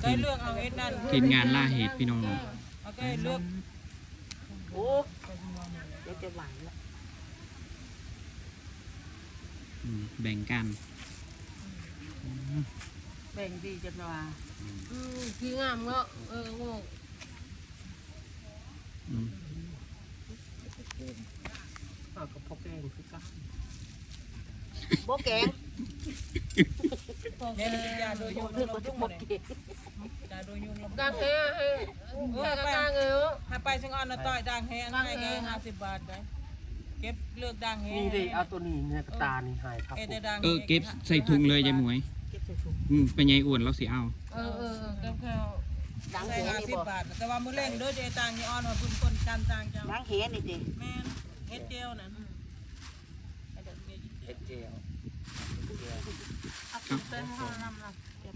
ໄດ້ເລືອກເອົາເຮັດນັ້ນ ທີມງານລ່າເຫັດພີ່ນ້ອງ ເອີ ເອົາໄດ້ເລືອກ ໂອ້ ດຽວຈະຫວານລະ ອືມ ແບ່ງກັນ ອືມ ແບ່ງດີຈັງວ່າ ອືມ ອືມ ທີ່ງາມເນາະ ເອີ ໂອ້ ອືມ ເຮົາກໍບໍ່ແກງຄືກັນ ບໍ່ແກງ ແມ່ນຢາໂດຍ ບໍ່ຖືກ ບໍ່ຖືກ ບໍ່ເກງ ຢາໂດຍຍຸງ ກາງແຮ ເອີ ກາງແຮ ຖ້າໄປຊຽງອ່ອນນະ ຕ້ອຍ ດ່າງແຮ ອັນນັ້ນກໍຫ້າສິບບາດໄດ໋ ເກັບເລືອກດ່າງແຮ ນີ້ເດ້ ເອົາໂຕນີ້ແນ່ ຕານີ້ຫາຍຄັກ ເອີ ເກັບໃສ່ຖົງເລີຍຍາຍໝວຍ ເກັບໃສ່ຖົງ ອືມ ໄປໃຫຍ່ອ້ວນລາວຊິເອົາ ເອີ ເອີ ເອີ ກັບເຂົ້າ ດ່າງແຮ ໃສ່ຫ້າສິບບາດ ແຕ່ວ່າມື້ແລງເດີ ຈະຕ່າງຍາຍອ່ອນວ່າເພິ່ນຄົນການຕ່າງເຈົ້າ ດ່າງແຮນີ້ຕິ ແມ່ນ ເຮັດແຈ່ວນັ້ນ ເຮັດແຈ່ວ ເຮັດແຈ່ວ ເອົາໃສ່ໃຫ້ເຮົານຳລະ ເກັບ